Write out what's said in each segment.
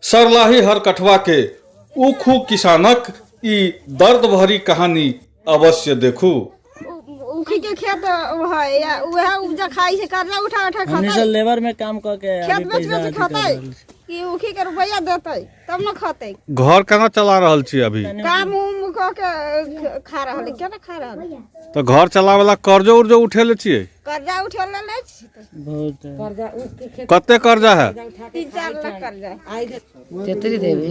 सरलाही हरकठवा के उखू किसानक ई दर्द भरी कहानी अवश्य देखू। उखी के खेत है या उहे उपजा खाई छै, कर्जा उठा उठा हमनी खतै सब लेबर में काम कऽ के खेत अभी बेच पैसा बेच अथी कर खतै रहल छी। कि उखी के रुपैआ देतै तब न खतै। घर केना चला रहल छी अभी? काम उम कऽ के खा रहल है, केना खा रहल है? तऽ घर चलावे ला कर्जो उर्जो उठेले छियै? कर्जा उठेले नहि छी तऽ। बहुत कते कर्जा है? 3-4 लाख कर्जा। तेतरी देवी।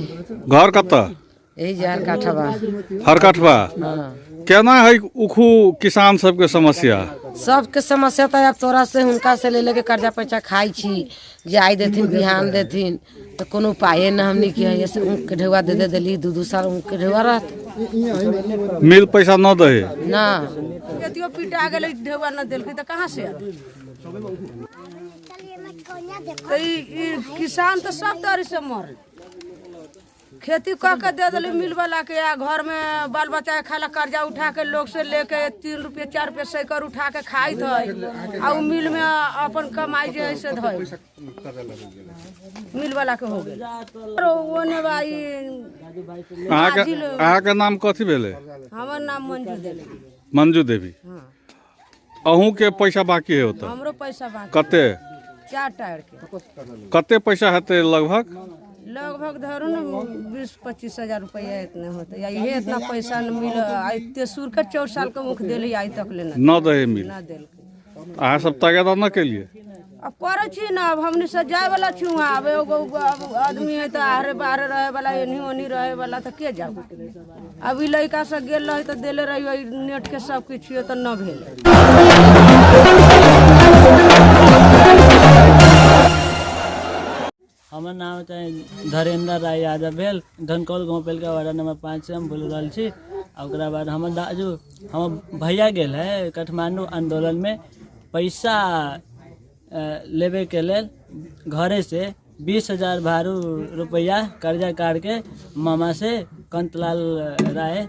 घर कतऽ? यही जहर काठवा। हरकठवा। हाँ। केना है उखू किसान सबके समस्या? सबके समस्या तऽ आब तोरा से हुनका से ले लेके कर्जा पैसा खाइ छी, जे आइ देथिन बिहान देथिन, तऽ कोनो उपाये न हमनी के है। से ऊख के ढेउआ दे दे देली, 2-2 साल ऊख के ढेउआ रहत। मिल पैसा न दे ना। एतियो पिटा गेलै, ढेउआ न देलकै तऽ कहाँ से आते? तऽ ई किसान तऽ सब तरह से मरल। खेती कऽ के दे देली मिल वाला के, आ घर में बाल बच्चा के खाला कर्जा उठा के लोग से लेके 3 रुपये 4 रुपये सैकर उठा के खाइत है, आ उ मिल में अपन कमाई जे है से धइ मिल वाला के हो गेल। ओने बा ई। अहाँके नाम कथी भेलै? हमर नाम मंजू देवी। मंजू देवी। अहूँ के पैसा बाकी है ओतऽ? हमरो पैसा बाकी। कते? 4 टायर के। कते पैसा हेतै लगभग? लगभग धरू ने 20-25 हजार रुपया इतने होते, या इहे इतना पैसा न मिल। आई तेसुर के 4 साल के मुख देली, आई तक ले न दहे मिल न देलकै। अहाँ सब तगेदा न केलिए? अब करै छी न, अब हमनी से जाए वाला छी वहाँ। अब एगो अब आदमी है तऽ आरे बाहरे रहे वाला, एनी ओनी रहे वाला, तऽ के जाऊ? अब ई लड़का सब गेल रहे तऽ देले रही नेट के सब किछु, तऽ न भेल। हमर नाम तऽ धरेन्द्र राय यादव भेल। धनकौल गाँवपालिका वार्ड नंबर 5 से हम बोलि रहल छी। आ ओकरा बाद हमर दाजू, हमर भैया गेल है काठमाण्डू आन्दोलनमे पैसा लेबेके लेल। घरेसँ 20,000 भारू रुपैआ कर्जा काटके मामा से, कंतलाल राय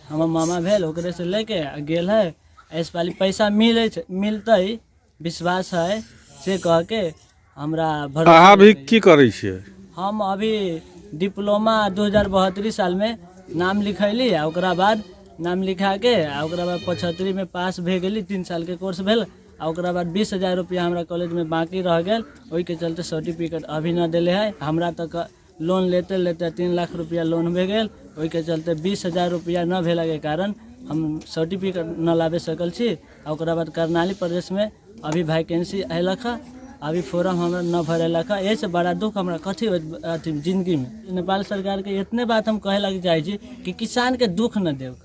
हमर मामा भेल, ओकरे से लेके आ गेल है। एहिसँ पहिले पैसा मिलै छै, मिलतै विश्वास है से कहके हमरा भरोसा। अहाँ भी की करै छियै? हम अभी डिप्लोमा 2072 सालमे नाम लिखैली, आ ओकरा बाद नाम लिखाके आ ओकरा बाद 75मे पास भए गेली। 3 सालके कोर्स भेल। आ ओकरा बाद 20,000 रुपैआ हमरा कॉलेजमे बाँकी रह गेल, ओहिके चलते सर्टिफिकेट अभी न देले है। हमरा तक लोन लेते लेते 3 लाख रुपैआ लोन भए गेल। ओहिके चलते 20,000 रुपैआ न भेलाके कारण हम सर्टिफिकेट न लाबे सकल छी। आ ओकरा बाद कर्णाली प्रदेशमे अभी वैकेंसी अयलक हँ, अभी फॉर्म हमरा न भरेलक हँ। एहिसँ बड़ा दुख हमरा कथी होइत अथी जिन्दगीमे? नेपाल सरकारके इतने बात हम कहै लागी चाहै छी कि किसानके दुख न देव।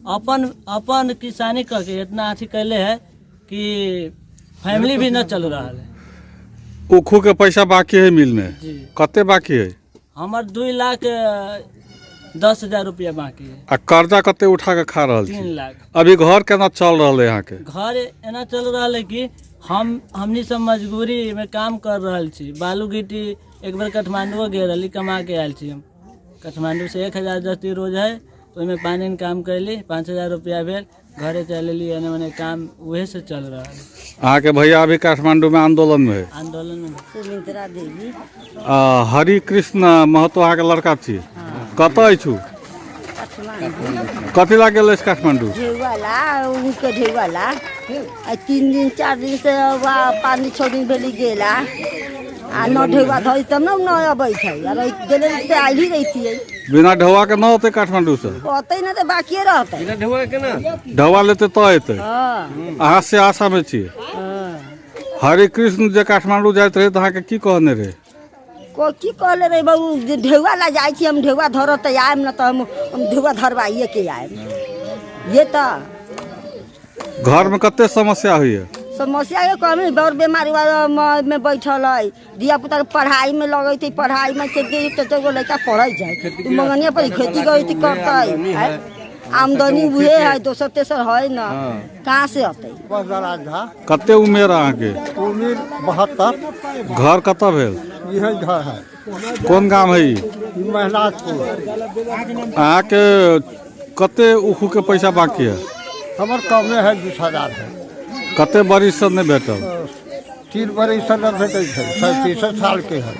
अपन अपन किसानी करके इतना अथी कैले है कि फैमिली भी न चल रहल है। उखू के पैसा बाकी है मिल में? जी। कते बाकी है? हमर 2,10,000 रुपया बाकी है। आ कर्जा कते उठा के खा रहल 3 छी? लाख। अभी घर केना चल रहल है अहाँके? घर एना चल रहल है कि हम हमनी सब मजबूरी में काम कर रहल छी। बालू गिट्टी एक बेर काठमांडुओ गेल रहली, कमा के आयल छी हम काठमांडू से। 1000 जस्ती रोज है, तो ओहिमे 5 दिन काम कैली, 5000 रुपया भेल, घरे चलि एली। एने ओने काम उहे से चल रहल है। अहाँके भैया अभी काठमांडू में आंदोलन में है? आंदोलन में। सुमित्रा देवी। आ, हरि कृष्ण महतो अहाँके लड़का छी? कतऽ अछि? कथी ला गेल अछि काठमांडू? ढेउवाला, उनके ढेउवाला। आ 3 दिन 4 दिन से वा 5 दिन 6 दिन भेली गेला, आ न ढेउआ धरी तब न न अबै छै। आ रहि गेलै तऽ आइल ही रहितियै। बिना ढौआ के न औते काठमांडू से? अतै न तऽ बाकिए रहतै। ढौआ लेते तऽ एतै। हँ। अहाँ से आशा में छियै? हँ। हरे कृष्ण जे काठमांडू जाइत रहे तऽ अहाँके की कहने रहे? को की कहले रहे बाबू, जे ढेउआ ला जाइ छी हम, ढेउआ धरब तऽ आयब न तऽ हम ढेउआ धरवाइए के आयब ये तऽ। घर में कते समस्या होइए? समस्या के कमी, बड़ बीमारी वाला में बैठल है। धिया पुता के पढ़ाई में लगैत है, पढ़ाई में के के गो लड़का पढ़ै छै, उ मंगनिया पर खेती करैत करतै आँय? आमदनी उहे है, दोसर तेसर है न, कहाँ से अतै? बसराज झा। कते उमेर अहाँके? उम्र 72। घर कतऽ भेल? इहे घर है। कोन गाम है ई? ई महराजपुर। अहाँके कते उखू के पैसा बाकी है? हमर कमे है, 20,000 है। कते बरिस से नहि भेटल? 3 बरिस से नहि भेटै छै, 37 साल के है।